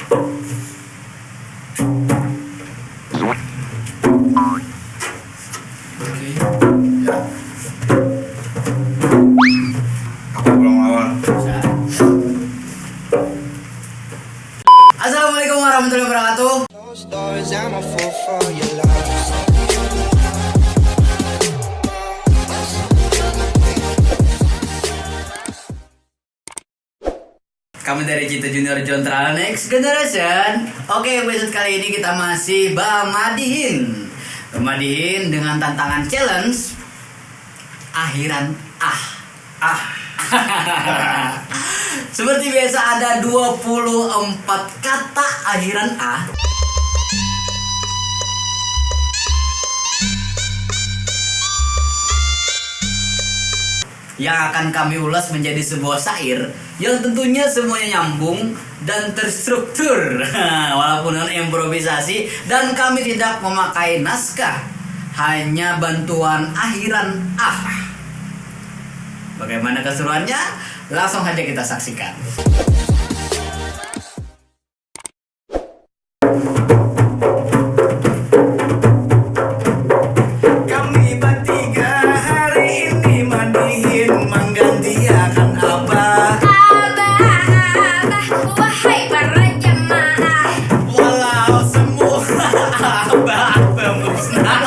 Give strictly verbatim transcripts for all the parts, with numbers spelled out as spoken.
Oke. Ya. Aku pulang awal. Assalamualaikum warahmatullahi wabarakatuh. Close doors, I'm a fool for your love. Kami dari Cita Junior Jontra Next Generation. Oke, episode kali ini kita masih bamadihin. Bamadihin dengan tantangan challenge akhiran ah. Ah. Seperti biasa ada dua puluh empat kata akhiran ah yang akan kami ulas menjadi sebuah syair yang tentunya semuanya nyambung dan terstruktur walaupun dengan improvisasi, dan kami tidak memakai naskah, hanya bantuan akhiran ah. Bagaimana keseruannya? Langsung saja kita saksikan. Kami bertiga hari ini madihin menggantiakan abah. Abah, abah, wahai para jemaah. Walau semua abah pemusnah.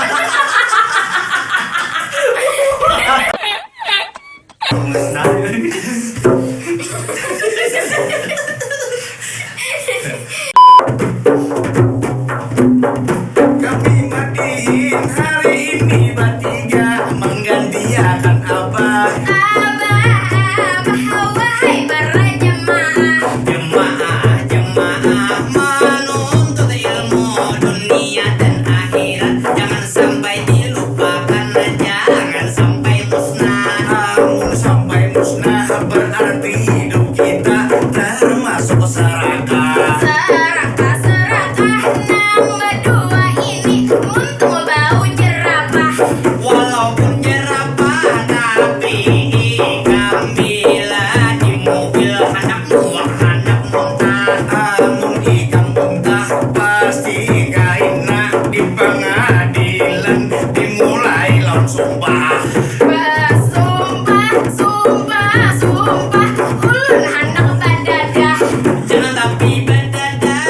Kami madihin hari ini bertiga menggantiakan abah. Abah, abah, wahai para jemaah. Jemaah, jemaah menuntut ilmu dunia dan akhirat. Jangan sampai dilupakan, jangan sampai musnah. Amun sampai musnah, berarti hidup kita termasuk serakah. Serakah, serakah, nang berdua ini untung bau jerapah. Walaupun jerapah, tapi ikam bila di mobil handak muak, handak muntah. Amun ikam muntah, pasti kaina di pengadilan dimulai lawan sumpah. Basumpah, sumpah, sumpah, ulun handak badadah. Jangan tapi badadah,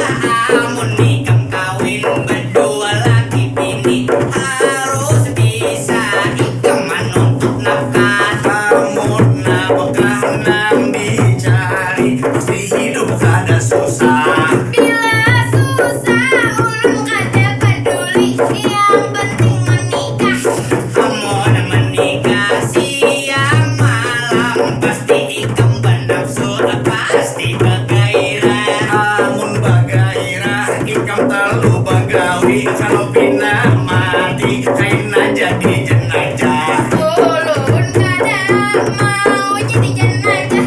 amun ikam kawin berdua laki bini, harus bisa ikam menuntut nafkah. Amun nafkah nang dicari, pasti hidup kada susah. Bila susah, ulun kada peduli, yang penting menikah. Amun menikah siang malam, pasti ikam banafsu, pasti bagairah. Amun bagairah, ikam talu bagawi, kalau pina mati, kaina jadi jenajah. Ulun kada mau jadi jenajah.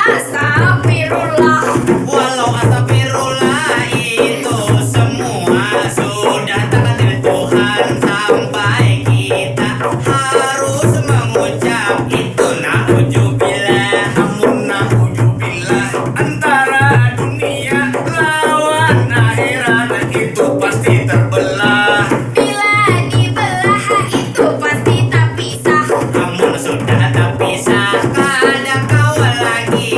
Astagfirullah. Walau astagfirullah itu semua sudah takdir Tuhan, sampai kita harus mengucap itu naudzubillah. Amun naudzubillah, antara dunia lawan akhirat itu pasti terbelah. Bila dibelah itu pasti tapi Amun sudah tapisah, kada kawa lagi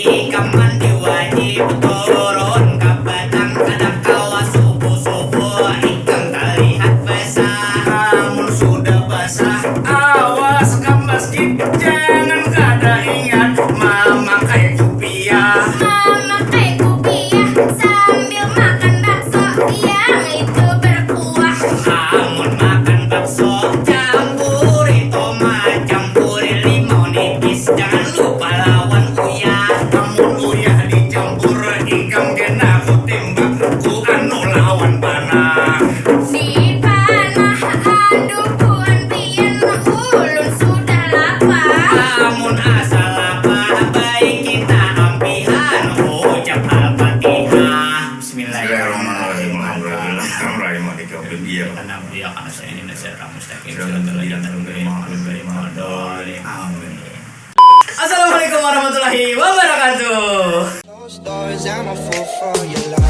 ikam mandi wajib turun ka batang, kada kawa subuh-subuh ikam talihat basah. Amun sudah basah, awas ka masjid, jangan kada ingat mamakai kupiah. Mamakai kupiah sambil makan bakso yang itu berkuah. Amun makan bakso, campuri tomat, campuri limau nipis, jangan lupa lawan uyah. Amun uyah dicampur, ikam kena kutimbak ku anu lawan panah. Dipanah, aduh puan pian, ulun sudah lapar. Amun asa lapar, baik kita ampihan ucap Al-Fatihah. Bismillahirrahmanirrahim. Alhamdulillah. Rahimahika fid din. Karena beliau karena saya ini nasihat mustaqim. Siratal ladzina an'amta alaihim ghairil maghdubi alaihim waladdallin. Amin. Assalamualaikum warahmatullahi wabarakatuh. Closed doors, I'm a fool for your love.